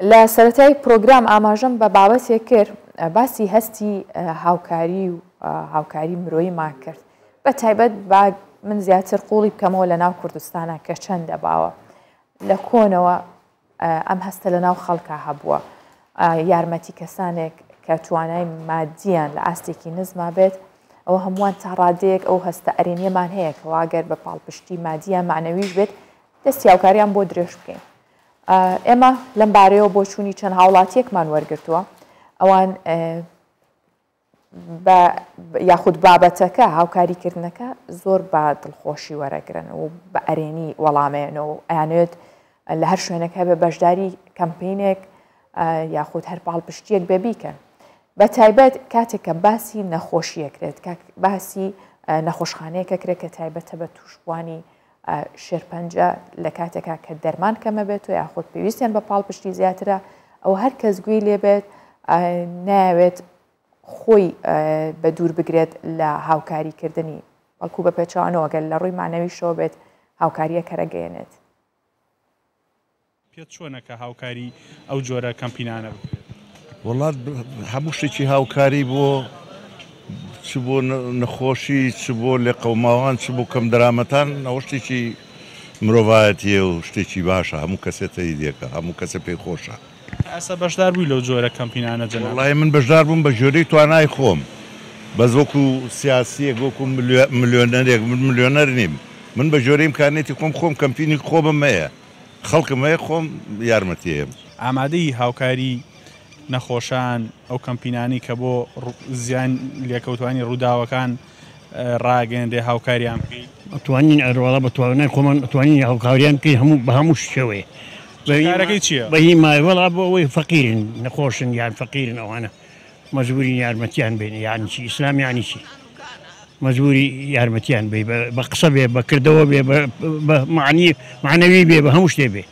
لە سەرەتای پرۆگرام ئاماژەم بە بابەتێک کرد، باسی هەستی هاوکاری و هاوکاری مرۆییمان کرد، بە تایبەت با من زیاتر قوڵی بکەمەوە لە ناو کوردستانە کە چەندە باوە. لە کۆنەوە ئەم هەستە لە ناو خەڵکا هەبووە، یارمەتی کەسانێک کە توانای مادیان لە ئاستێکی نزما بێت، ئەوە هەمووان تا ڕادەیەک ئەو هەستە ئەرێنیەمان هەیە کەوا گەر بە پاڵپشتی مادی یان مەعنەویش بێت دەستی هاوکاریان بۆ درێژ بکەین. ئێمە لەم بارەیەوە بۆچوونی چەند هاوڵاتیەکمان وەرگرتووە، ئەوان بە یاخود بابەتەکە هاوکاریکردنەکە زۆر بە دڵخۆشی وەرەگرن و بە ئەرێنی وەڵامێنەوە و ئەیانەوێت لە هەر شوێنێک هەبێ بەشداری کەمپینێک یاخود هەر پاڵپشتیەک بێ بیکەن. بە تایبەت کاتێک کە باسی نەخۆشیەکرێت، باسی نەخۆشخانەیەکە کرێت کە تایبەتە بە تووشبووانی شێرپەنجە لە کاتێکا کە دەرمان کەمە بێت و یاخود پێویستیان بە پاڵپشتی زیاترە، ئەوە هەر کەس گوێی لێبێت نایەوێت خۆی بە دوور بگرێت لە هاوکاریکردنی، بەڵکو بە پێچەوانەوە گەر لە ڕووی مەعنەویشەوە بێت هاوکارییەکە رەگەیەنێت. پێت چۆنە کە هاوکاری ئەو جۆرە کەمپینانە بکرێت؟ وەڵا هەموو شتێکی هاوکاری بۆ چ بۆ نەخۆشی چ بۆ لێقەوماوان چ بۆ کەم دەرامەتان ئەوە شتێکی مرۆڤایەتیە و شتێکی باشە هەموو کەسێ تەیدێکە هەموو کەسێ پێی خۆشە. تا ئێستا بەشدار بووی لەو جۆرە کەمپینانە جەنابت؟ وەڵایی من بەشدار بووم بە گوێرەی توانای خۆم بەس وەکو سیاسیەک وەکو ملیۆنەرێک من ملیۆنەر نیم من بە گوێرەی ئیمکانیەتی خۆم خۆم کەمپینی خۆمم هەیە خەڵکم هەیە خۆم یارمەتی ئەیەم. ئامادەی هاوکاری نەخۆشان، ئەو کەمپینانەی کە بۆ زیان لێکەوتوانی ڕووداوەکان ڕاگەیەنرێ هاوکاریان بکەی؟ ئەتوانین ئەرواڵا بە توانای خۆمان ئەتوانین هاوکاریان بکەین هەموو بە هەموو شێوەیە. کارەکەی چییە؟ بە هی مای وەڵا بۆ ئەوەی فەقیرن نەخۆشن یان فەقیرن ئەوانە مەجبورین یارمەتیان بین یانی چی ئیسلام یانی چی مەجبوری یارمەتیان بی بە قسە بێ بە کردەوە بێ بە معنی معنەوی بێ بە هەموو شتێ بێ.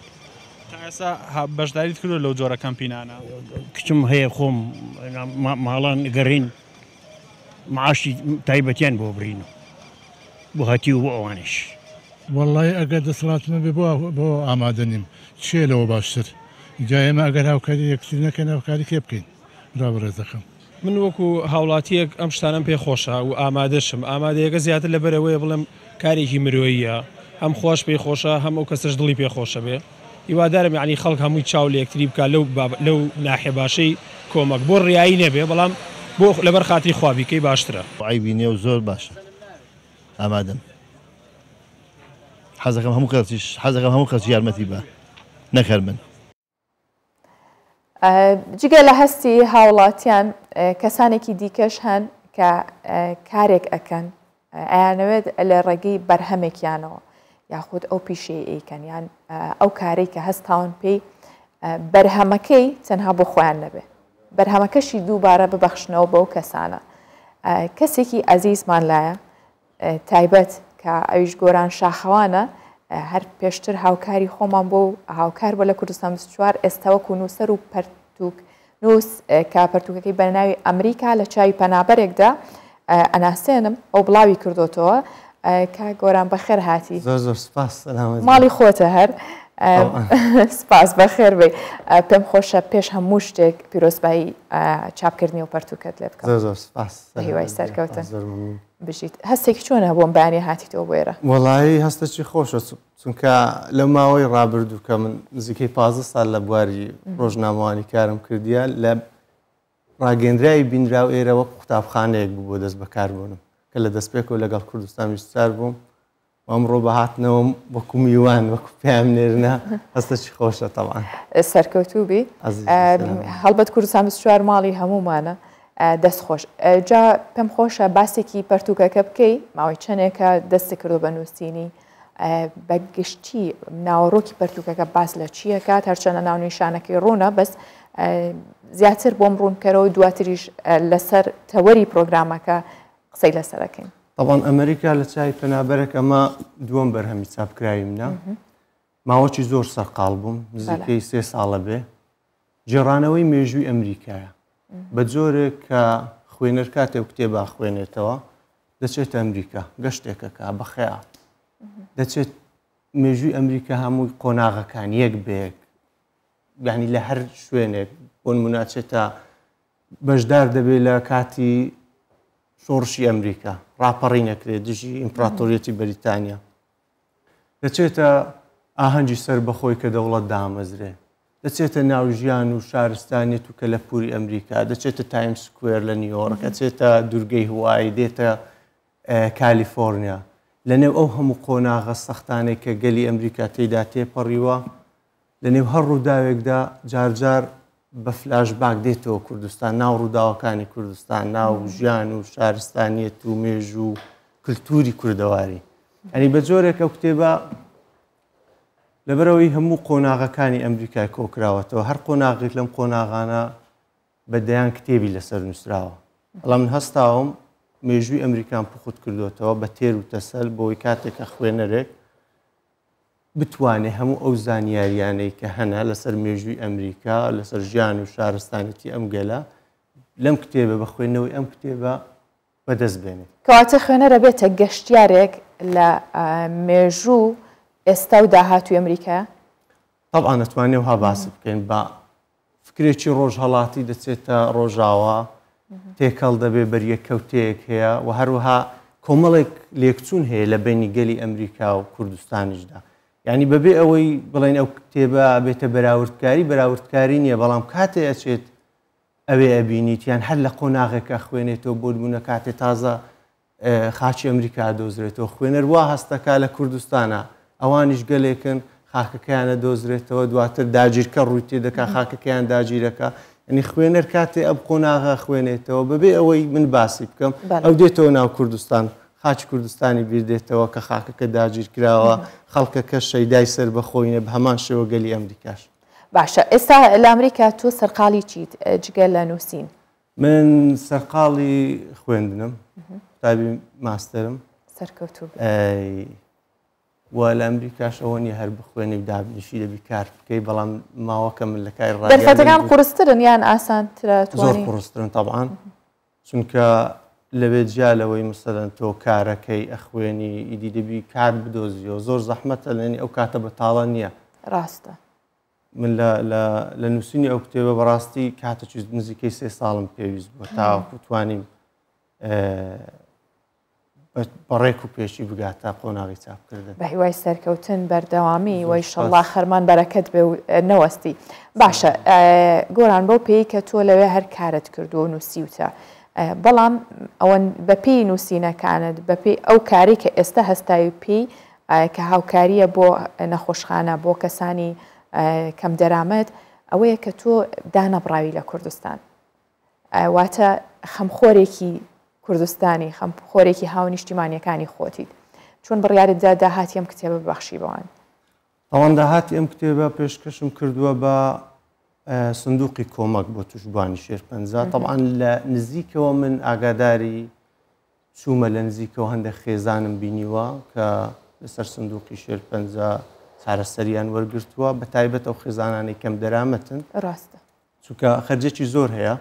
تا ئێستا بەشداریت کردووە لەو جۆرە کەمپینانە؟ کچم هەیە خۆم ماڵان گەڕین معاشی تایبەتیان بۆ برین و بۆ هەتیو بۆ ئەوانیش. وەڵایی ئەگەر دەسەڵاتم هەبێ بۆ بۆ ئامادە نیم چیە لەوە باشتر جا ئێمە ئەگەر هاوکاری یەکتری نەکەین هاوکاری کێ بکەین برا بەڕێزەکەم. من وەکو هاوڵاتیەک ئەم شتانەم پێ خۆشە و ئامادەشم، ئامادەیەکە زیاتر لەبەرئەوەیە بڵێم کارێکی مرۆییە هەم خواش پێی خۆشە هەم ئەو کەسەش دڵی پێ خۆشە بێ هیوادارم یەعنی خەڵک هەمووی چاو لە یەکتری بکا لەو لەو ناحیە باشەی کۆمەک بۆ ڕیایی نەبێ بەڵام بۆ لەبەر خاتری خوا بیکەی باشترە. عەیبی نیە و زۆر باشە ئامادەم حەزەکەم هەموو کەسیش حەزەکەم هەموو کەس یارمەتی بە نەک هەر من. جگە لە هەستی هاوڵاتیان کەسانێکی دیکەش هەن کە کارێک ئەکەن ئەیانەوێت لە ڕێگەی بەرهەمێکیانەوە یاخود ئەو پیشەی ئەیکەن یان ئەو کارەی کە هەستاون پێی بەرهەمەکەی تەنها بۆ خۆیان نەبێ بەرهەمەکەشی دووبارە ببەخشنەوە بەو کەسانە کەسێکی ئەزیزمان لایە تایبەت کە ئەویش گۆران شاخەوانە هەر پێشتر هاوکاری خۆمان بۆ و هاوکار بۆ لە کوردستان 24 ئێستا وەکو نووسەر و پەرتوک نووس کە پەرتوکەکەی بە ناوی ئەمریکا لە چاوی پەنابەرێکدا ئەناسێنم ئەو بڵاوی کردوتەوە کاک گۆران بەخێر هاتی. زۆر زۆر سپاس سەلامەت بی. ماڵی خۆتە هەر سپاس بەخێر بی. پێم خۆشە پێش هەموو شتێک پیرۆزبایی چاپکردنی و پەرتوکەت لێ بکەم. زۆر زۆر سپاس. بە هیوای سەرکەوتن. زۆر ممنون. بژیت. هەستێکی چۆن هەبوو ئەم بەیانیە هاتیتەوە بۆ ئێرە؟ وەڵایی هەستێکی خۆشە چونکە لەو ماوەی ڕابردوو کە من نزیکەی 15 سال لە بواری ڕۆژنامەوانی کارم کردیە لە ڕاگەندراوی بینراو ئێرە وەک قوتابخانەیەک بوو بۆ دەست بەکاربوونم کە لە دەستپێکەوە لەگەڵ کوردستان 24 بووم و ئەمڕۆ بە هاتنەوەم وەکو میوان وەکو پەیامنێرنە هەستەکی خۆشە تەبعەن. سەرکەوتوو بی. هەڵبەت کوردستان 24 ماڵی هەموومانە. دەست خۆش. جا پێم خۆشە باسێکی پەرتووکەکە بکەی ماوەی چەندێکە دەستی کردو بە نووسینی بە گشتی ناوەڕۆکی پەرتووکەکە باس لە چییە کات هەرچەنە ناونیشانەکەی ڕوونە بەس زیاتر بۆم ڕوونکەرەوە دواتریش لەسەر تەوەری پرۆگرامەکە قسەی لەسەر ئەکەین. تەبعەن ئەمریکا لە چاوی پەنابەرێک ئەمە دووەم بەرهەمی چاپکراوی منە. ماوەکی زۆر سەرقاڵ بووم، نزیکەی سێ ساڵە بێ. گێڕانەوەی مێژووی ئەمریکایە بە جۆرێک کە خوێنەر کاتێ و کتێبا خوێنێتەوە دەچێتە ئەمریکا گەشتێکەکە بە خەیاڵ دەچێت مێژووی ئەمریکا هەمووی قۆناغەکان یەک بە یەک. یعنی لە هەر شوێنێک بۆ نمونە ئەچێتە بەشدار دەبێت لە کاتی شۆڕشی ئەمریکا ڕاپەڕین ئەکرێت دژی ئیمپراتۆریەتی بەریتانیا دەچێتە ئاهەنگی سەربەخۆی کە دەوڵەت دامەزرێ دەچێتە ناو ژیان و شارستانیەت و کەلەپوری ئەمریکا دەچێتە تایم سکوێر لە نیویۆرک ئەچێتە دوورگەی هوایی دێتە کالیفۆرنیا لەنێو ئەو هەموو قۆناغە سەختانەی کە گەلی ئەمریکا تێیدا تێپەڕیوە لەنێو هەر ڕووداوێکدا جارجار بە فلاش باک دێتەوە کوردستان، ناو ڕووداوەکانی کوردستان، ناو ژیان و شارستانیەت و مێژوو و کلتوری کوردەواری. ئەنی بە جۆرێک ئەو کتێبە لەبەرەوەی هەموو قۆناغەکانی ئەمریکای کۆکراوەتەوە، هەر قۆناغێک لەم قۆناغانە بە دەیان کتێبی لەسەر نووسراوە. بەڵام من هەستاوم مێژووی ئەمریکام پوخت کردوێتەوە بە تێر و تەسەل بۆی کاتێک کە خوێنەرێک بتوانێ هەموو ئەو زانیاریانەی کە هەنە لەسەر مێژووی ئەمریکا، لەسەر ژیان و شارستانێتی ئەم گەلە لەم کتێبە بە خوێندنەوەی ئەم کتێبە بەدەست بێنێ. کەواتە خوێنەر ئەبێتە گەشتیارێک لە مێژوو و ئێستا و داهاتووی ئەمریکا؟ تەبعەن ئەتوانێ وەها باسی بکەین بە فکرێکی ڕۆژهەڵاتی دەچێتە ڕۆژاوا، تێکەڵ دەبێ، بەریەککەوتەیەک هەیە و هەروەها کۆمەڵێک لێکچوون هەیە لە بەینی گەلی ئەمریکا و کوردستانیشدا. یانی بەبێ ئەوەی بڵێین ئەو کتێبە بێتە بەراوردکاری، بەراوردکاری نییە، بەڵام کاتێ ئەچێت ئەوێ ئەبینیت یان هەر لە قۆناغێک ئەخوێنێتەوە بۆ نموونە کاتێ تازە خاکی ئەمریکا ئەدۆزرێتەوە، خوێنەر وا هەست دەکا لە کوردستانە، ئەوانیش گەلێکن خاکەکەیان ئەدۆزرێتەوە، دواتر داگیرکەر ڕووی تێ دەکا خاکەکەیان داگیرەکا، یعنی خوێنەر کاتێ ئەم قۆناغە خوێنێتەوە بەبێ ئەوەی من باسی بکەم ئەو دێتەوە ناو کوردستان، خاکی کوردستانی بیر دێتەوە کە خاکەکە داگیر کراوە، خەڵکەکە شەیدای سەربەخۆینە، بە هەمان شێوە گەلی ئەمریکاش. باشە ئێستا لە ئەمریکا تۆ سەرقاڵی چیت جگە لە نووسین؟ من سەرقاڵی خوێندنم قوتابی ماستەرم. سەرکەوتوو بی. و لە ئەمریکاش ئەوە نییە هەر بخوێنی و دابنیشی دەبی کار بکەی بەڵام ماوەکە من لە کاری ڕاگەیاندن دەرفەتەکان قورسترن یان ئاسانترە زۆر قورسترن تەبعەن چونکە لەوێ جیا لەوەی مەسەلەن تۆ کارەکەی ئەخوێنی ئیدی دەبی کار بدۆزیەوە زۆر زەحمەتە لەنی ئەو کاتە بەتاڵە نییە. ڕاستە. من لە لە لە نووسینی ئەو کتێبە بەڕاستی کاتێکی نزیکەی سێ ساڵم پێویست بووە تاوەکو توانیم بەڕێک و پێشی بگاتە قۆناغی چاپکردن. بە هیوای سەرکەوتن بەردەوامی وە ئیشەڵڵا خەرمان بەرەکەت بێ و نەوەستی. باشە گۆران بەو پێی کە تۆ لەوێ هەر کارت کردووە و نووسیوتە بەڵام ئەوەن بەپێی نووسینەکانت بەپێی ئەو کارەی کە ئێستا هەستاوی پێی کە هاوکارییە بۆ نەخۆشخانە بۆ کەسانی کەمدەرامەت ئەوەیە کە تۆ دانەبڕاوی لە کوردستان واتە خەمخۆرێکی کوردستانی خەمخۆرێکی هاونیشتیمانیەکانی خۆتیت چۆن بڕیارت دا داهاتی ئەم کتێبە ببەخشی بەوان؟ ئەوان داهاتی ئەم کتێبە پێشکەشم کردووە بە سندوقی کۆمەک بۆ توشبوانی شێرپەنجە تەبعەن لە نزیکەوە من ئاگاداری چوومە لە نزیکەوە هەندێک خێزانم بینیوە کە لەسەر سندوقی شێرپەنجە چارەسەریان وەرگرتووە بە تایبەت ئەو خێزانانەی کەم دەرامەتن ڕاستە چونکە خەرجێکی زۆر هەیە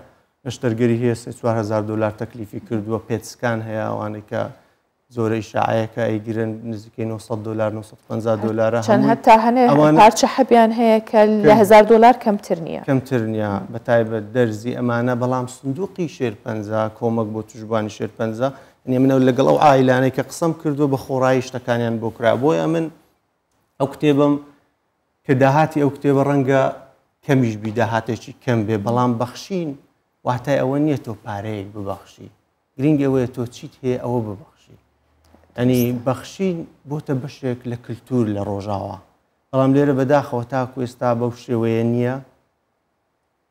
نەشتەرگەری هەیە سێ 4000 دلار تەکلیفی کردووە PET scan هەیە ئەوانەی کە زۆرە ئیشاعەیەکە ئەیگرن نزیکەی 900 دلار 950 دلارە چەند هەتا هەنێ پارچە حەبیان هەیە کە لە 1000 دلار کەمتر نییە کەمتر نییە بە تایبەت دەرزی ئەمانە بەڵام سندوقی شێرپەنجە کۆمەک بۆ توشبوانی شێرپەنجە یعنی منەوە لەگەڵ ئەو عایلانەی کە قسەم کردووە بە خۆڕایی شتەکانیان بۆ کرا بۆیە من ئەو کتێبم کە داهاتی ئەو کتێبە ڕەنگە کەمیش بی داهاتێکی کەم بێ بەڵام بەخشین واتای ئەوە نییە تۆ پارەیەک ببەخشی گرنگ ئەوەیە تۆ چیت هەیە ئەوە ببەخشی ئەنی بەخشین بۆتە بەشێک لە کللتور لە ڕۆژاوا بەڵام لێرە بەداخەوە تاکو ئێستا بەو شێوەیە نییە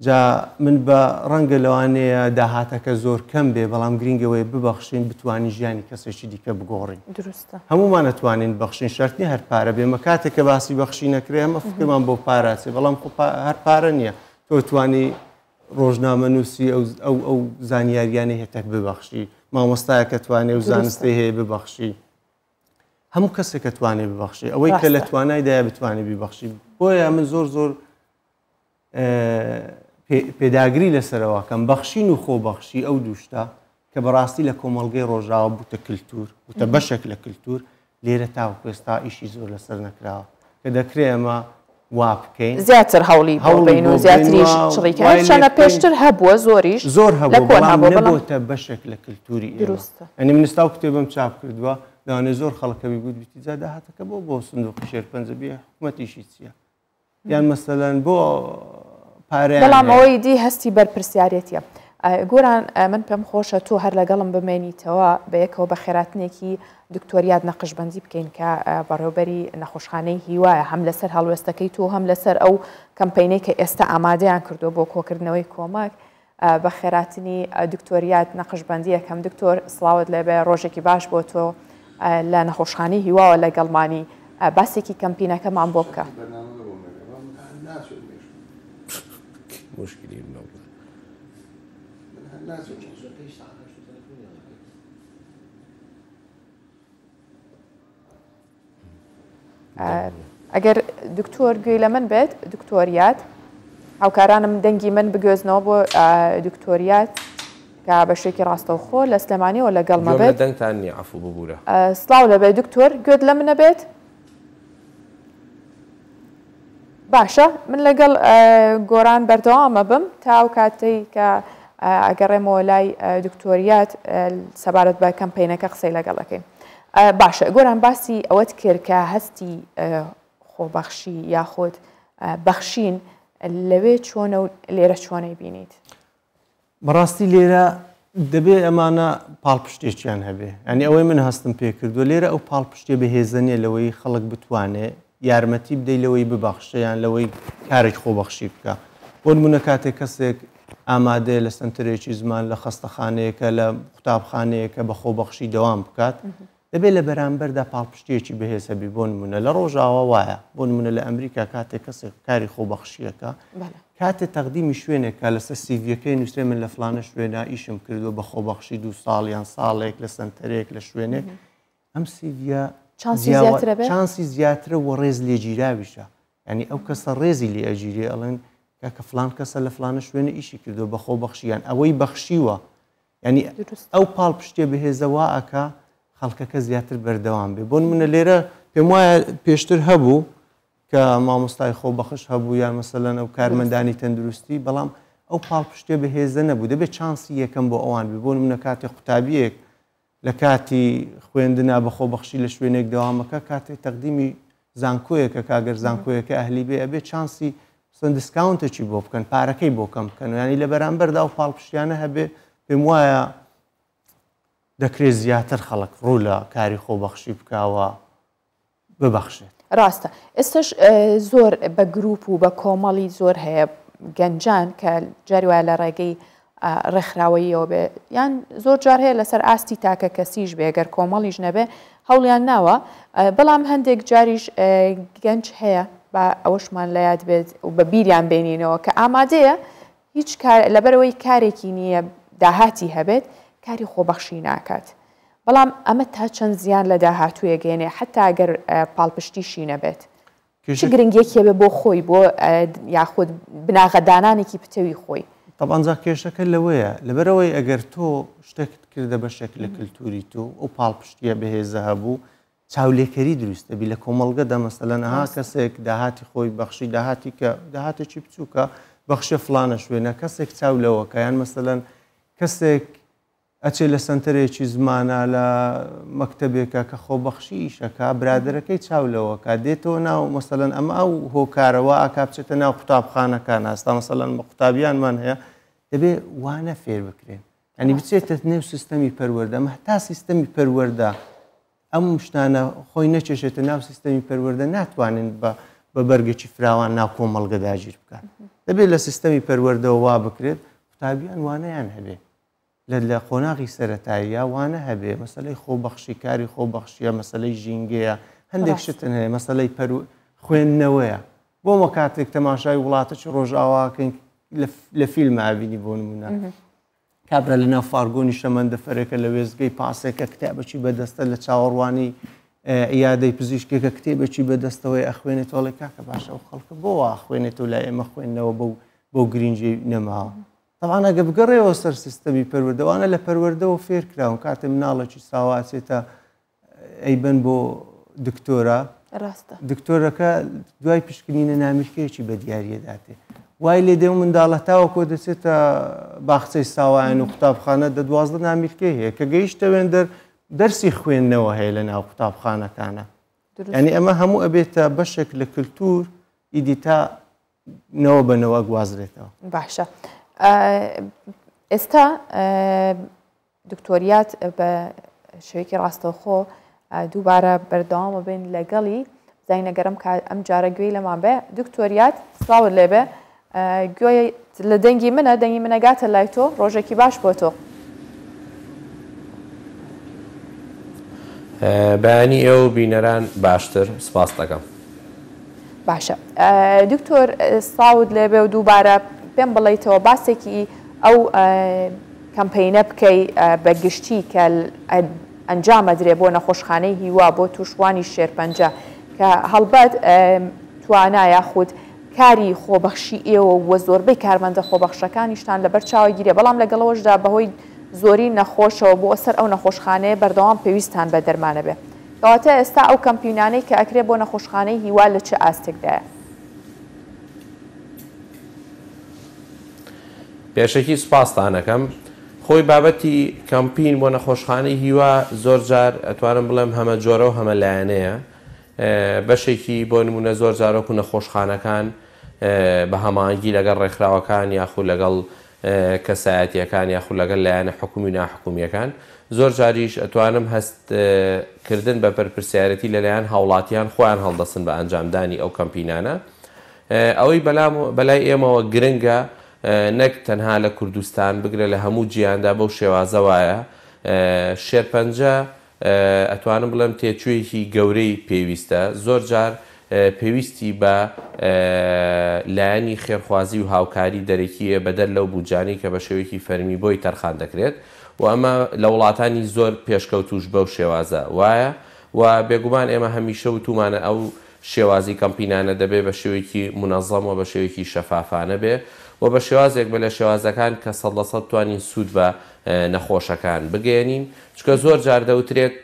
جا من بە ڕەنگە لەوانەیە داهاتەکە زۆر کەم بێ بەڵام گرینگ ئەوەیە ببەخشین بتوانین ژیانی کەسێکی دیکە بگۆڕین. دروستە. هەموومان ئەتوانین بەخشین شەرت نییە هەر پارە بێ مە کاتێک کە باسی بەخشین ئەکرێ ئەمە فکرمان بۆ پارە ئەچێ بەڵام خۆ هەر پارە نییە تۆ توانی ڕۆژنامەنووسی ئەو ئەو ئەو زانیاریانەی هەتە ببەخشی مامۆستایەکە توانێ و زانستی هەیە ببەخشی هەموو کەسێک کە توانێ ببەخشی ئەوەی کە لە توانایدایە بتوانێ بیبەخشی بۆیە من زۆر زۆر پێداگری لەسەرەوە کەم بەخشین و خۆبەخشی ئەو دووشتە کە بەڕاستی لە کۆمەڵگەی ڕۆژاوە بووتە کللتور بووتە بەشێک لە کللتور لێرە تاوەکو ئێستا ئیشی زۆر لەسەر نەکراوە کە دەکرێ ئەمە وا بکەین زیاتر هەوڵی بۆ بەین و زیاتریش چڕی کەین هەرچەندە پێشتر هەبووە زۆریش زۆر هەبووە بەڵام نەبۆتە بەشێک لە کلتوری ئێمە یانی من ئێستا ئەو کتێبەم چاپ کردووە لەوانەیە زۆر خەڵک هەبی گوتبیتی جا داهاتەکە بۆ بۆ سندوقی شێرپەنجە بێ حکومەتیشی چییە یان مەسەلەن بۆ پارەیان بەڵام ئەوەی دی هەستی بەرپرسیارێتیە. گۆران من پێم خۆشە تۆ هەر لەگەڵم بمێنیتەوە بەیەکەوە بەخێراتنێکی دکتۆر یاد نەقشبەندی بکەین کە بەڕێوبەری نەخۆشخانەی هیوایە هەم لەسەر هەڵوێستەکەی تۆ هەم لەسەر ئەو کەمپینەی کە ئێستا ئامادەیان کردووە بۆ کۆکردنەوەی کۆمەک بەخێراتنی دکتۆر یاد نەقشبەندی یەکەم دکتۆر سڵاوت لێبێ ڕۆژێکی باش بۆ تۆ لە نەخۆشخانەی هیواوە لەگەڵمانی باسێکی کەمپینەکەمان بۆ بکە. ئەگەر دکتۆر گوێی لە من بێت دکتۆر یاد هاوکارانم دەنگی من بگوێزنەوە بۆ دکتۆر یاد کە بە شێکی ڕاستەوخۆ لە سلێمانیەوە لەگەڵ مە بێت دەنگتان نییە عەفو ببورە. سڵاو لەبێ دکتۆر گوێت لە منە بێت؟ باشە من لەگەڵ گۆران بەردەوامە بم تا ئەو کاتەی کە ئەگەڕێمەوە لای دکتۆریات سەبارەت بە کەمپینەکە قسەی لەگەڵ ئەەکەین باشە گۆران باسی ئەوەت کرد کە هەستی خۆبەخشی یاخود بەخشین لەوێ چۆنە و لێرە چۆنەی بینیت؟ بەڕاستی لێرە دەبێ ئەمانە پاڵپشتێکیان هەبێ ینی ئەوەی من هەستم پێکردووە لێرە ئەو پاڵپشتێ بەهێزە نیە لەوەی خەڵک بتوانێ یارمەتی بدەی لەوەی ببەخشێ یان لەوەی کارێک خۆبەخشی بکە بۆ نمونە کاتێک کەسێک ئامادەیە لە سنتەرێکی زمان لە خەستەخانەیەکە لە قوتابخانەیەکە بە خۆبەخشی دەوام بکات دەبێت لە بەرامبەردا پاڵپشتییەکی بەهێز هەبی، بۆ نموونە لە ڕۆژاوا وایە، بۆ نموونە لە ئەمریکا کاتێک کەسێک کاری خۆبەخشییەکە، کاتێ تەقدیمی شوێنێک کا لەسەر سیڤییەکەی نووسرێ من لە فڵانە شوێنا ئیشم کردووە بە خۆبەخشی دوو ساڵ یان ساڵێک لە سەنتەرێک لە شوێنێک، ئەم سیڤییە چانسی زیاترە و ڕێز لێگیراویشە، یانی ئەو کەسە ڕێزی لێ ئەگیرێ ئەڵێن کاکە فڵان کەسە لە فڵانە شوێنە ئیشی کردووە بە خۆبەخشی یان ئەوەی بەخشیوە یانی ئەو پاڵپشتیە بەهێزە وا ئەکا خەڵکەکە زیاتر بەردەوام بێ بۆ نمونە لێرە پێم وایە پێشتر هەبوو کە مامۆستای خۆبەخش هەبوو یان مەسەلەن ئەو کارمەندانی تەندروستی بەڵام ئەو پاڵپشتیە بەهێزە نەبوو دەبێت چانسی یەکەم بۆ ئەوان بێ بۆ نمونە کاتێ قوتابیەک لە کاتی خوێندنا بە خۆبەخشی لە شوێنێک دەوامەکە کاتێ تەقدیمی زانکۆیەکە کا گەر زانکۆیەکە ئەهلی بێ ئەبێ چانسی سەن discount ێکی بۆ بکەن پارەکەی بۆ کەم بکەن و ینی لە بەرامبەردا و پاڵپشتیانە هەبێ پێم وایە دەکرێت زیاتر خەڵک ڕوو لە کاری خۆبەخشی بکاوە ببەخشێت. ڕاستە ئێستاش زۆر بە گروپ و بە کۆمەڵی زۆر هەیە گەنجان کە جاری وایە لە ڕێگەی ڕێکخراوەییەوە بێ یان زۆر جار هەیە لەسەر ئاستی تاکە کەسیش بێ گەر کۆمەڵیش نەبێ هەوڵیان ناوە بەڵام هەندێک جاریش گەنج هەیە با ئەوەشمان لە یاد بێت و بە بیریان بێنینەوە کە ئامادەیە هیچ کار لەبەرئەوەی کارێکی نییە داهاتی هەبێت کاری خۆبەخشی ناکات بەڵام ئەمە تا چەند زیان لە داهاتوویە گەێنێ حتا گەر پاڵپشتیشی نەبێت چ گرنگیەکی هەبێ بۆ خۆی بۆ یاخود بناغەدانانێکی پتەوی خۆی. تەبعەن جا کێشەکە لەوەیە لەبەرئەوەی ئەگەر تۆ شتێکت کردە بەشێک لە کلتوری تۆ ئەو پاڵپشتیە بەهێزە هەبوو چاولێکەری دروست دەبی لە کۆمەڵگەدا مەسەلەن ئەها کەسێک داهاتی خۆی بەخشی داهاتی کە داهاتێکی بچووکە بەخشە فلانە شوێنە کەسێک چاو لەوەکە یان مەسەلەن کەسێک ئەچێ لە سەنتەرێکی زمانە لە مەکتەبێکە کە خۆبەخشی ئیشەکە برادەرەکەی چاو لەوەکە دێتەوە ناو مەسەلەن ئەمە ئەو هۆکارەوە ئاکا بچێتە ناو قوتابخانەکان ئاستا مەسەلەن بە قوتابیانمان هەیە دەبێ وانە فێر بکرێن یانی بچێتە نێو سیستەمی پەروەردە ئەمە هەتا سیستەمی پەروەردە ئەم شتانە خۆی نەکێشێتە ناو سیستەمی پەروەردە ناتوانن بە بە بەرگێکی فراوان ناو کۆمەڵگە داگیر بکات دەبێت لە سیستەمی پەروەردەوە وا بکرێت قوتابیان وانەیان هەبێ لە لە قۆناغی سەتاییە وانە هەبێ مەسلەی خۆبەخشی کاری خۆبەخشیە مەسلەی ژینگەیە هەندێک شتن هەیە مەسلەی پەرو خوێندنەوەیە بۆ مە کاتێک تەماشای وڵاتەکی ڕۆژئاواکەین لە فیلم ئابینی بۆ نمونە کابرا لە ناو فارگۆنی شەمەندەفەرێکە لە وێستگەی پاسێکە کتابەکی بەدەستە لە چاوەڕوانی عیادەی پزیشکێکە کتێبێکی بەدەستەوەی ئەخوێنێتەوە ئەڵێ کاکە باشە ئەو خەڵکە بۆ وا ئەخوێنێتەوە لای ئێمە خوێندنەوە بەو بەو گرینگی نەماوە تەبعەن ئەگە بگەڕێەوە سەر سیستەمی پەروەردەوانە لە پەروەردەوە فێر کراون کاتێ مناڵێکی ساوا ئەچێتە ئەیبەن بۆ دکتۆرە ڕاستە. دکتۆرەکە دوای پشکنینە نامیلکەیەکی بە دیاریە داتێ. وای لێ دێ و منداڵە تاوەکۆ دەچێتە باخچەی ساوایان و قوتابخانە دە 12 نامیلکەی هەیە کە گەیشتە وێندەر دەرسی خوێندنەوە هەیە لە ناو قوتابخانەکانە. یعنی ئەمە هەموو ئەبێتە بەشێک لە کللتور ئیدی تا نەوە بە نەوە گوازرێتەوە. باشە ئێستا دکتۆریات بە شێوەیەکی ڕاستەوخۆ دووبارە بەردەوامە بین لەگەڵی زانینە گەرم کە ئەم جارە گوێی لەمان بێ دکتۆریات سڵاوت لێبێ گوێ لە دەنگی منە دەنگی منەگاتە لای تۆ ڕۆژێکی باش بۆ تۆ. بەیانی ئێوە و بینەران باشتر سپاست دەکەم. باشە دکتۆر سڵاوت لێبێ و دووبارە پێم بڵیتەوە باسێکی ئەو کەمپەینە بکەی بە گشتی کە ئەنجام ئەدرێ بۆ نەخۆشخانەی هیوا بۆ تووشبووانی شێرپەنجە کە هەڵبەت توانا یاخود کاری خۆبەخشی ئێوە و زۆربەی کارمەندە خۆبەخشەکانیشتان لەبەر چاوە گیرێ بەڵام لەگەڵەوەشدا بەهۆی زۆری نەخۆشەوە بۆ سەر ئەو نەخۆشخانەیە بەردەوام پێویستان بە دەرمانە بێ کەواتە ئێستا ئەو کەمپینانەی کە ئەکرێ بۆ نەخۆشخانەی هیوا لە چ ئاستێکدایە؟ پێشەکی سوپاستان ئەکەم. خۆی بابەتی کەمپین بۆ نەخۆشخانەی هیوا زۆر جار ئەتوانم بڵێم هەمە جۆرە و هەمە لایەنەیە. بەشێکی بۆ نمونە زۆر جار وەکو نەخۆشخانەکان بە هەماهەنگی لەگەڵ ڕێکخراوەکان یاخود لەگەڵ کەسایەتیەکان یاخود لەگەڵ لایەنە حکومی و ناحکومیەکان زۆر جاریش ئەتوانم هەست کردن بە پەرپرسیارێتی لەلایەن هاوڵاتیان خۆیان هەڵدەستن بە ئەنجامدانی ئەو کەمپینانە. ئەوەی بەلام بەلای ئێمەوە گرنگە نەک تەنها لە کوردستان بگرە لە هەموو جیهاندا بەو شێوازە وایە شێرپەنجە ئەتوانم بڵێم تێچوویەکی گەورەی پێویستە زۆر جار پێویستی بە لایەنی خێرخوازی و هاوکاری دەرەکیە بەدەر لەو بودجانەی کە بە شێوەیەکی فەرمی بۆی تەرخان دەکرێت و ئەمە لە وڵاتانی زۆر پێشکەوتووش بەو شێوازە وایە و بێگومان ئێمە هەمیشە وتومانە ئەو شێوازی کەمپینانە دەبێ بە شێوەیەکی مونەزەم و بە شێوەیەکی شەفافانە بێ و بە شێوازێک بێ لە شێوازەکان کە 100% بتوانین سوود بە نەخۆشەکان بگەیەنین چونکە زۆر جار دەوترێت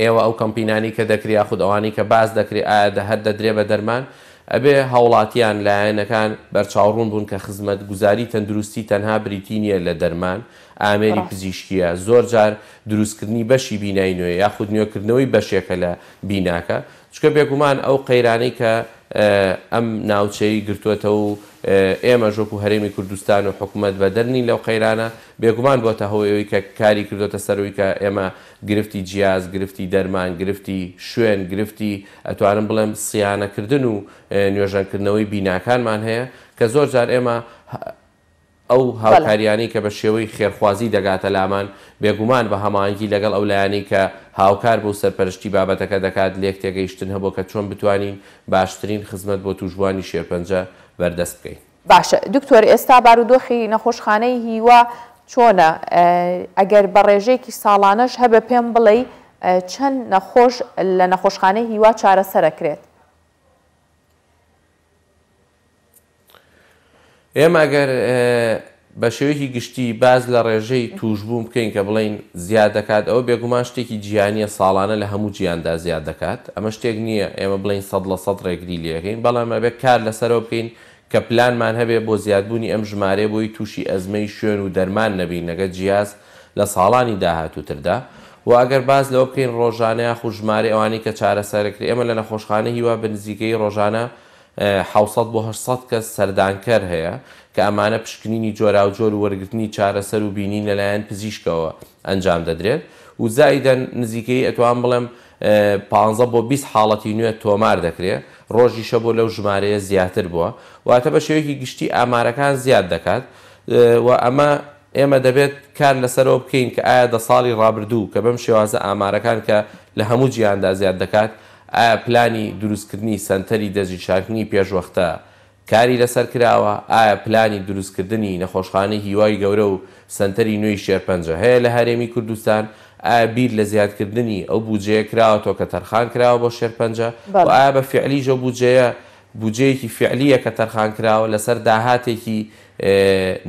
ئێوە ئەو کەمپینانەی کە دەکرێ یاخود ئەوانەی کە باس دەکرێ ئایا دە هەر دەدرێ بە دەرمان؟ ئەبێ هاوڵاتیان، لایەنەکان بەرچاوڕوون بوون کە خزمەتگوزاری تەندروستی تەنها بریتی نییە لە دەرمان، ئامێری ڕاستە. پزیشکییە، زۆر جار دروستکردنی بەشی بینای نوێ یاخود نوێکردنەوەی بەشێکە لە بیناکە، چونکە بێگومان ئەو قەیرانەی کە ئەم ناوچەی گرتووەتەوە و ئێمەش وەکو هەرێمی کوردستان و حکومەت بەدەر نین لەو قەیرانە، بێگومان بۆتە هۆی ئەوەی کە کاری کردۆتە سەر ئەوەی کە ئێمە گرفتی جیاز، گرفتی دەرمان، گرفتی شوێن، گرفتی ئەتوانم بڵێم صیانەکردن و نوێژەنکردنەوەی بیناکانمان هەیە کە زۆر جار ئێمە ئەو هاوکاریانەی کە بە شێوەی خێرخوازی دەگاتە لامان، بێگومان بە هەماهەنگی لەگەڵ ئەو لایەنەی کە هاوکار بوو سەرپەرشتی بابەتەکە دەکات، لێکتێگەیشتن هەبووە کە چۆن بتوانین باشترین خزمەت بۆ تووشبووانی شێرپەنجە بەردەست بکەین. باشە دکتۆر ئێستا بارودۆخی نەخۆشخانەی هیوا چۆنە؟ ئەگەر بە ڕێژەیەکی ساڵانەش هەبێ پێم بڵێی چەند نەخۆش لە نەخۆشخانەی هیوا چارەسەر ئەکرێت؟ ئێمە ئەگەر بە شێوەیەکی گشتی باس لە ڕێژەی تووشبوون بکەین کە بڵێین زیاد دەکات ئەوە بێگومان شتێکی جیهانیە ساڵانە لە هەموو جیهاندا زیاد دەکات ئەمە شتێک نییە ئێمە بڵێین 100% ڕێگری لێەکەین بەڵام ئەبێ کار لەسەرەوە بکەین کە پلانمان هەبێ بۆ زیادبوونی ئەم ژمارەیە بۆی تووشی ئەزمەی شوێن و دەرمان نەبین لەگە جیاز لە ساڵانی داهاتووتردا و ئەگەر باس لەوە بکەین ڕۆژانە یاخود ژمارەی ئەوانەی کە چارەسەرەکرێ ئێمە لە نەخۆشخانەی هیوا بە نزیکەیی ڕۆژانە 700 بۆ 800 کەس سەردانکەر هەیە کە ئەمانە پشکنینی جۆراوجۆر و وەرگرتنی چارەسەر و بینین لەلایەن پزیشکەوە ئەنجام دەدرێت و زائیدەن نزیکەیی ئەتوانم بڵێم 15 بۆ 20 حاڵەتی نوێ تۆمار دەکرێ ڕۆژیشە بۆ لەو ژمارەیە زیاتر بووە واتە بە شێوەیەکی گشتی ئامارەکان زیاد دەکات و ئەمە ئێمە دەبێت کار لەسەرەوە بکەین کە ئایا دە ساڵی ڕابردوو کە بەم شێوازە ئامارەکان کە لە هەموو جیهاندا زیاد دەکات ئایا پلانی دروستکردنی سەنتەری دەستنیشانکردنی پێشوەختە کاری لەسەر کراوە؟ ئایا پلانی دروستکردنی نەخۆشخانەی هیوای گەورە و سەنتەری نوێی شێرپەنجە هەیە لە هەرێمی کوردستان؟ ئایا بیر لە زیادکردنی ئەو بودجەیە کراوەتەوە کە تەرخان کراوە بۆ شێرپەنجە؟ و ئایا بە فیعلیش ئەو بودجەیە بودجەیەکی فیعلییە کە تەرخان کراوە لەسەر داهاتێکی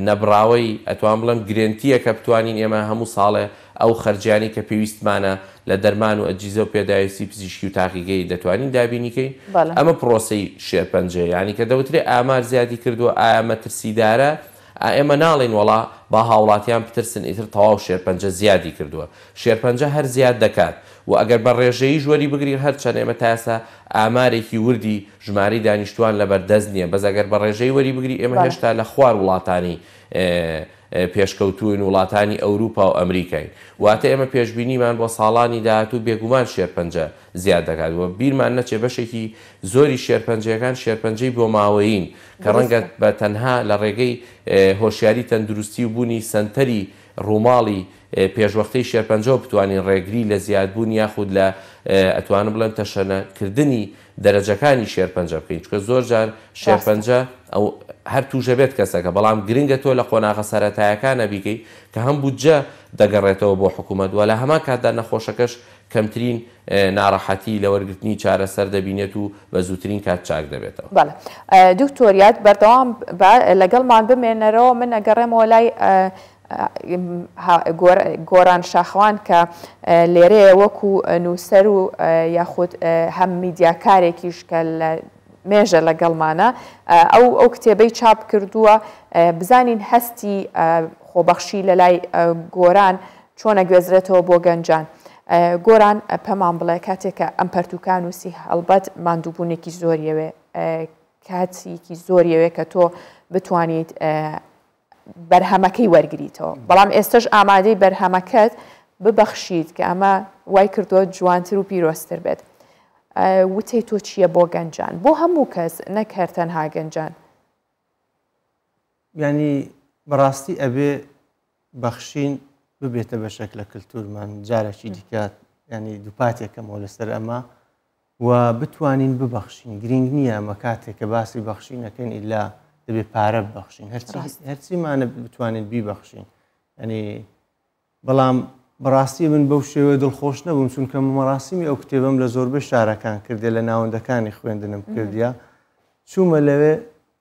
نەبڕاوەی ئەتوانم بڵێم گرێنتییە کە بتوانین ئێمە هەموو ساڵێ ئەو خەرجیانەی کە پێویستمانە لە دەرمان و ئەجیزە و پێداویستی پزیشکی و تاقیگەیی دەتوانین دابینی کەین. بەڵێ. ئەمە پرۆسەی شێرپەنجەیە. یانی کە دەوترێ ئامار زیادی کردووە ئایا مەترسیدارە؟ ئا ئێمە ناڵێین وەڵا با هاوڵاتیان بترسن ئیتر تەواو شێرپەنجە زیادی کردووە. شێرپەنجە هەر زیاد دەکات و ئەگەر بە ڕێژەییش وەری بگرین هەرچەند ئێمە تا ئێستا ئامارێکی وردی ژمارەی دانیشتووان لەبەر دەست نییە بەس ئەگەر بە ڕێژەیی وەری بگری ئێمە بەڵێ. هێشتا لە خوار وڵاتانی پێشکەوتووین، وڵاتانی ئەوروپا و ئەمریکاین. واتە ئێمە پێشبینیمان بۆ ساڵانی داهاتوو بێگومان شێرپەنجە زیاد دەکات و بیرمان نەچێت بەشێکی زۆری شێرپەنجەکان شێرپەنجەی بۆماوەیین کە ڕەنگە دروستە. بە تەنها لە ڕێگەی هۆشیاری تەندروستی و بوونی سەنتەری ڕووماڵی پێشوەختەی شێرپەنجەوە بتوانین ڕێگری لە زیادبوون یاخود لە ئەتوانم بڵێم تەشەنە کردنی دەرەجەکانی شێرپەنجە بکەین چونکە زۆر جار ڕاستە. شێرپەنجە ئەو هەر توژەبێت کەسەکە بەڵام گرنگە تۆ لە قۆناغە سەرەتایەکانە بیکەی کە هەم بودجە دەگەڕێتەوە بۆ حکوومەت وە لە هەمان کاتدا نەخۆشەکەش کەمترین ناڕەحەتی لە وەرگرتنی چارەسەر دەبینێت و بە زووترین کات چاک دەبێتەوە. بەڵێ دکتۆر یاد بەردەوام بە لەگەڵمان بمێنەرەوە من ئەگەڕێمەوە لای گۆران شاخەوان کە لێرەیە وەکو نووسەر و یاخود هەم میدیاکارێکیش کە لە مێژە لەگەڵمانە ئەو ئەو کتێبەی چاپ کردووە بزانین هەستی خۆبەخشی لە لای گۆران چۆنە گوێزرێتەوە بۆ گەنجان. گۆران پەمان بڵێ کاتێک کە ئەم پەرتوکان نووسی هەڵبەت ماندووبوونێکی زۆریەوێ کاتێکی زۆریەوێ کە تۆ بتوانیت بەرهەمەکەی وەرگریتەوە بەڵام ئێستش ئامادەی بەرهەمەکەت ببەخشیت کە ئەمە وای کردووە جوانتر و پیرۆزتر بێت وتەی تۆ چییە بۆ گەنجان بۆ هەموو کەس نەک هەر تەنها گەنجان؟ یانی بەڕاستی ئەبێ بەخشین ببێتە بەشێک لە کللتورمان جارێکی دیکە ینی دووپاتێکەمەوە لەسەر ئەمە و بتوانین ببەخشین گرنگ نییە ئەمە کاتێک کە باسی بەخشینەکەین ئیلا دەبێ پارە ببەخشین هەرچی هەرچیمانە بتوانین بیبەخشین ینی بەڵام بەڕاستی من بەو شێوەیە دڵخۆش نەبووم چونکە مەراسیمی ئەو کتێبەم لە زۆربەی شارەکان کردێ لە ناوەندەکانی خوێندنم کردیا چوومە لەوێ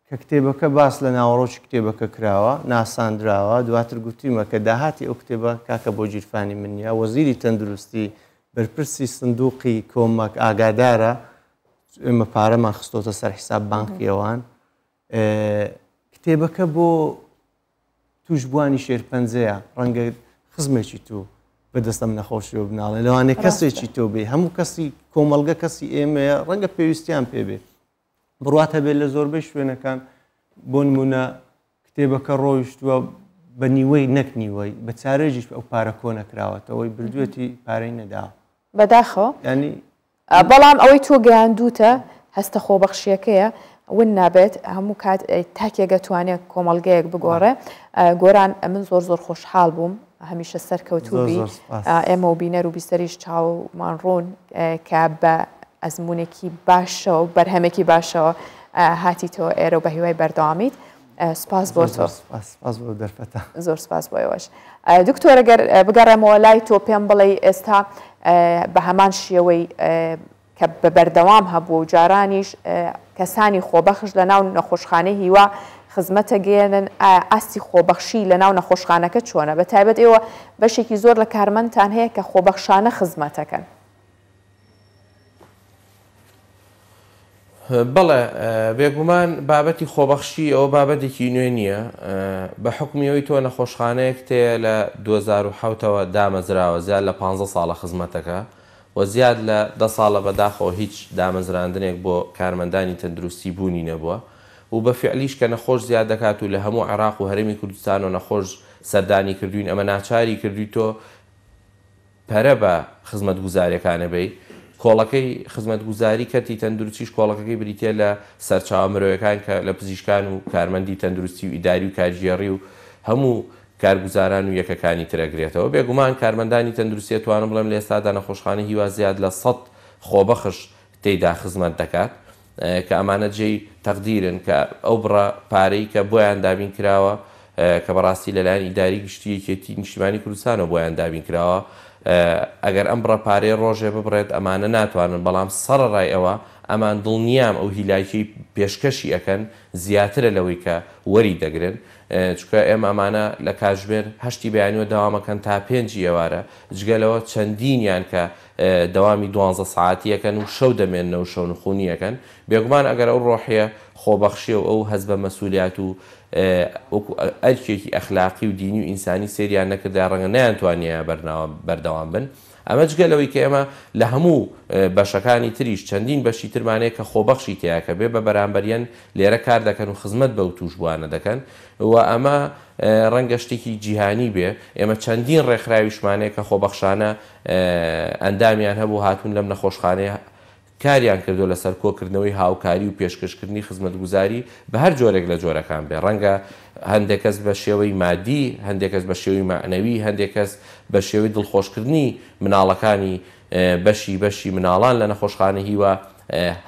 کە کتێبەکە باس لە ناوەڕۆکی کتێبەکە کراوە، ناساندراوە، دواتر گوتویمە کە داهاتی ئەو کتێبە کاکە بۆ گیرفانی من نییە، وەزیری تەندروستی، بەرپرسی سندوقی کۆمەک ئاگادارە، ئێمە پارەمان خستۆتە سەر حیساب بانقی ئەوان. کتێبەکە بۆ تووشبووانی شێرپەنجەیە، ڕەنگە خزمێکی تۆ بەدەست ئەم نەخۆشیەوە بناڵێ، لەوانەیە کەسێکی تۆ بێ، هەموو کەسی کۆمەڵگە کەسی ئێمەیە، ڕەنگە پێویستیان پێ بێ. بڕوات هەبێت لە زۆربەی شوێنەکان بۆ نمونە کتێبەکە ڕۆیشتووە بە نیوەی نەک نیوەی بە چارێژیش ئەو پارە کۆ نەکراوەتەوەی بردوێتی پارەی نەدا بەداخەوە ینی بەڵام ئەوەی تۆ گەیاندوتە هەستە خۆبەخشیەکەیە ون نابێت هەموو کات تاکێک ئەتوانێت کۆمەڵگەیەک بگۆڕێ گۆران من زۆر زۆر خۆشحاڵ بووم هەمیشە سەرکەوتوو بی ئێمە و بینەر و بیسەریش چاومان ڕوون کە بە ئەزمونێکی باشەوە و بەرهەمێکی باشەوە هاتیتەوە ئێرە و بە هیوای بەردەوامیت سپاس بۆ تۆ سپاس بۆ دەرفەتە زۆر سپاس بۆ ئێوەش دکتۆرە گەر بگەڕێمەوە لای تۆ پێم بڵێ ئێستا بە هەمان شێوەی کە بە بەردەوام هەبووە و جارانیش کەسانی خۆبەخش لە ناو نەخۆشخانەی هیوا خزمەتە گەیەنن، ئایا ئاستی خۆبەخشی لە ناو نەخۆشخانەکە چۆنە؟ بە تایبەت ئێوە بەشێکی زۆر لە کارمەندتان هەیە کە خۆبەخشانە خزمەتەکەن. بەڵێ بێگومان بابەتی خۆبەخشی ئەوە بابەتێکی نوێ نییە، بە حوکمی ئەوەی تۆ نەخۆشخانەیەکت هەیە لە 2007 ەوە دامەزراوە زیاد لە پانزە ساڵە خزمەتەکە و زیاد لە دە ساڵە بە داخەوە هیچ دامەزراندنێک بۆ کارمەندانی تەندروستی بوونی نەبووە و بە فیعلیش کە نەخۆش زیاد دەکات و لە هەموو عێراق و هەرێمی کوردستانەوە نەخۆش سەردانی کردووین ئەمە ناچاری کردووی تۆ پەرە بە خزمەتگوزاریەکانە بەی. کۆڵەکەی خزمەتگوزاری کەرتی تەندروستیش کۆڵەکەکەی بریتیە لە سەرچاوە مرۆیەکان کە لە پزیشکان و کارمەندی تەندروستی و ئیداری و کارگێڕی و هەموو کارگوزاران و یەکەکانی تر ئەگرێتەوە. بێگومان کارمەندانی تەندروستی ئەتوانم بڵێم لە ئێستادا نەخۆشخانەی هیوا زیاد لە سەد خۆبەخش تێیدا خزمەت دەکات کە ئەمانە جێی تەقدیرن کە ئەو بڕە پارەی کە بۆیان دابین کراوە کە بەڕاستی لەلایەن ئیداری گشتی یەکێتی نیشتیمانی کوردستانەوە بۆیان دابین کراوە ئەگەر ئەم بڕە پارەیە ڕۆژێ ببڕێت ئەمانە ناتوانن بەڵام سەڕەڕای ئەوە. ئەمان دڵنیام ئەو هیلاکیەی پێشکەشی ئەکەن زیاترە لەوەی کە وەری دەگرن چونکە ئێمە ئەمانە لە کاتژمێر هەشتی بەیانیوە دەوام ئەکەن تا پێنجی ئێوارە جگە لەوە چەندینیان کە دەوامی دوانزە سەعاتی ئەکەن و شەو دەمێننەوە و شەونخونی ئەکەن بێگومان ئەگەر ئەو ڕۆحیە خۆبەخشیە و ئەو هەست بە مەسولیات و وەکو ئەرکێکی ئەخلاقی و دینی و ئینسانی سەیریان نەکردایە ڕەنگە نەیانتوانیایە بەردەوام بن. ئەمە جگە لەوەی کە ئێمە لە هەموو بەشەکانی تریش چەندین بەشی ترمان هەیە کە خۆبەخشی تیایە کە بێ بە بەرامبەریان لێرە کار دەکەن و خزمەت بەو تووشبووانە دەکەن و ئەمە ڕەنگە شتێکی جیهانی بێ ئێمە چەندین ڕێکخراویشمان هەیە کە خۆبەخشانە ئەندامیان هەبوو هاتوون لەم نەخۆشخانەیە کاریان کردووە لەسەر کۆکردنەوەی هاوکاری و پێشکەشکردنی خزمەتگوزاری بە هەر جۆرێک لە جۆرەکان بێ، ڕەنگە هەندێک کەس بە شێوەی مادی، هەندێک کەس بە شێوەی مەعنەوی، هەندێک کەس بە شێوەی دڵخۆشکردنی مناڵەکانی بەشی بەشی مناڵان لە نەخۆشخانەی هیوا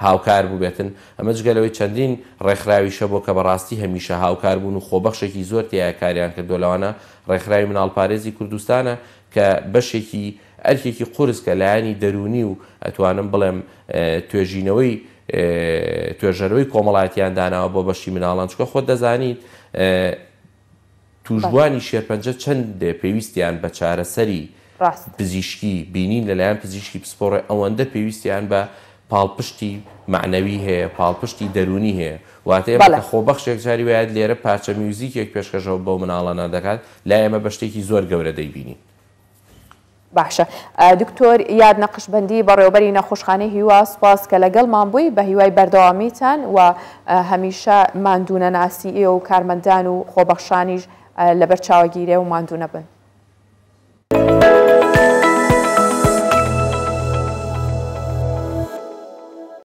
هاوکار بووبێتن، ئەمە جگە لەوەی چەندین ڕێکخراویش هەبووە کە بەڕاستی هەمیشە هاوکار بوون و خۆبەخشێکی زۆر تیایا کاریان کردووە لەوانە ڕێکخراوی مناڵپارێزی کوردستانە کە بەشێکی ئەرکێکی قورس کە لایەنی دەروونی و ئەتوانم بڵێم توێژینەوەی توێژەرەوەی کۆمەڵایەتیان داناوە بۆ بەشی مناڵان چونکە خۆت دەزانیت توشبوانی شێرپەنجە چەندێ پێویستیان بە چارەسەری پزیشکی بینین لەلایەن پزیشکی پسپۆڕێ ئەوەندە پێویستیان بە پاڵپشتی مەعنەوی هەیە پاڵپشتی دەروونی هەیە واتە ئێمە کە خۆبەخشێک جاری وایە لێرە پارچە میوزیکێک پێشکەشەوە بەو مناڵانە دەکات لای ئێمە بە شتێکی زۆر گەورە دەیبینین. باشە دکتۆر یاد نەقشبەندی بەڕێوەبەری نەخۆشخانەی هیوا سوپاس کە لەگەڵمان بووی بە هیوای بەردەوامیتان و هەمیشە ماندوونەناسی ئێوە و کارمەندان و خۆبەخشانیش لەبەر چاوەگیرێ و ماندوو نەبن.